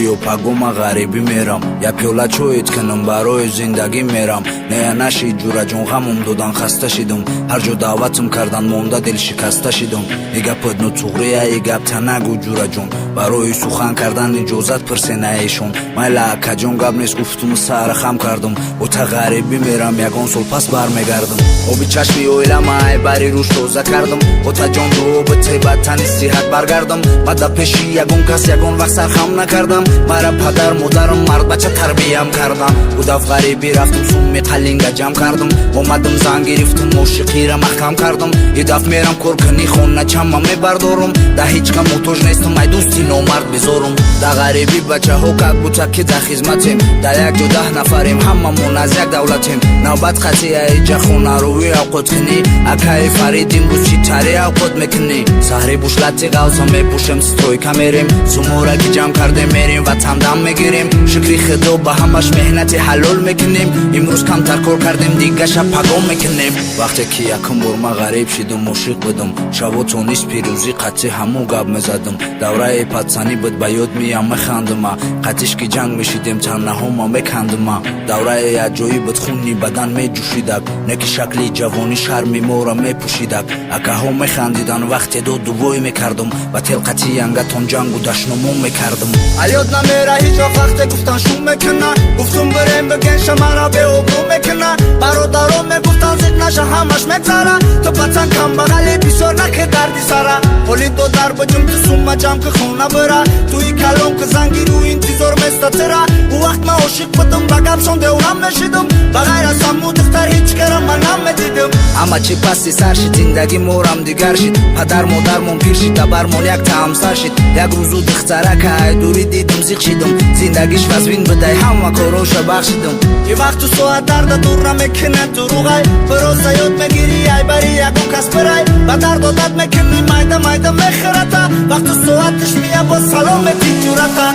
Биё, паго ма ғарибӣ мерам, я пиёла чоит кунам, барои зиндагӣ мерам. Нея нашид, ҷураҷон, ғамум додан, хаста шидум. Ҳар ҷо даъватам кардан, монда дил шикаста шидум. И гапат нотуғрия, и гап та нагӯ, ҷураҷон. Барои сухан кардан иҷозат пирсе наешон. Майла, акаҷон, гап нест, гуфтуму сара хам кардум. Ота ғарибӣ мерам, ягон сол пас бармегардам. Оби чашми оилама ай бари рӯз тоза кардам. Отаҷон, дуо бите, ба тани сиҳат баргардам. Ма да пеши ягон кас ягон вақт сархам накардам. Мара падар модарам мардбача тарбиям кардам. Удаф ғарибӣ рафтум, сумми қалинга ҷамъ кардам. Омадам, зан гирифтум, ошиқира маҳкам кардам. Идаф мерам, кор кунӣ, хона чама мебардорум. Да ҳеҷ кам муҳтоҷ нестам, ай дӯсти номард безорум. Да ғарибӣ бачаҳо как будто ки да хизматем. Дар як ҷо 10 нафарем, ҳамамон аз як давлатем. Навбат қатъия иҷа хонаровӣ авқот кунӣ. Акаи Фарид, имрӯз чӣ тари авқот мекунӣ? Саҳри бушлати ғавса мепӯшем, стройка мерем. Сумора ки ҷамъ кардем, мерем, ватандам мегирем. Шукри худо, ба ҳамаш меҳнати ҳалол мекунем. Имрӯз камтар кор кардем, дига шаб пагон мекунем. Вақте ки якум бор ма ғариб шидум, ошиқ будум. Шаво то нисфи рӯзӣ қатъи ҳамун гап мезадум. Давраи пацанӣ буд, ба ёд миям, механдума. Қатиш ки ҷанг мешидем, танаҳома мекандума. Давраи аҷоиб буд, хуни бадан меҷӯшидак. Не ки шакли ҷавонӣ шарми моро мепӯшидак. Акаҳо механдидан, вақте доду вой мекардум. Ба телқати янгатон ҷангу дашномон мекардум. Аёд намера ҳеҷ вақте гуфтан шум мекуна. Гуфтум, бирем, бигенша, мара беобрӯ мекуна. Бародарон мегуфтан, зиқ наша, ҳамаш мегзара. Ту пацан камбағали, бисёр наки дарди сара. Ҳоли додар биҷум, ту сумма ҷамъ ки, хона бира. Туи калон ки зангиру интизор места тира. Ӯ вақт ман ошиқ будум, ба гапшон деврам мешидум. Ба ғайр аз ҳаму духтар ҳеҷ кара ман намедидим. Ҳама чӣ пасти сар шид, зиндагӣ морам дигар шид. Падар модармон пир шид, табармон якта ҳамсар шид. Як рӯзу духтарака ай дурӣ дидум, зиқ шидум. Зиндагиш вазвин будай, ҳама короша бахшидум. Ки вақту соат дарда дур намекунад, дуруғай. Бироза ёд мегирӣ, ай бари ягон кас бирай. Ба дард одат мекунӣ, майда майда мехӯрата. Вақту соатиш мия, боз салом мети ҷурата.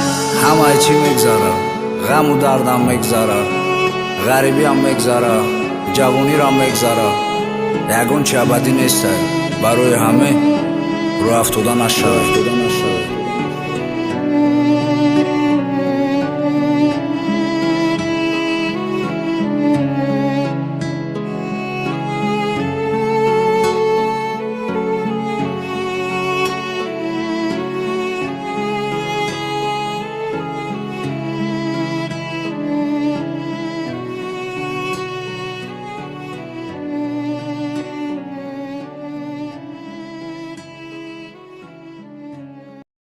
Ҳамаи чӣ мегзара, ғаму дардам мегзара, ғарибиам мегзара, ҷавонирам мегзара. Ягон чи абадӣ нестай. Барои ҳаме рӯ афтода нашавед.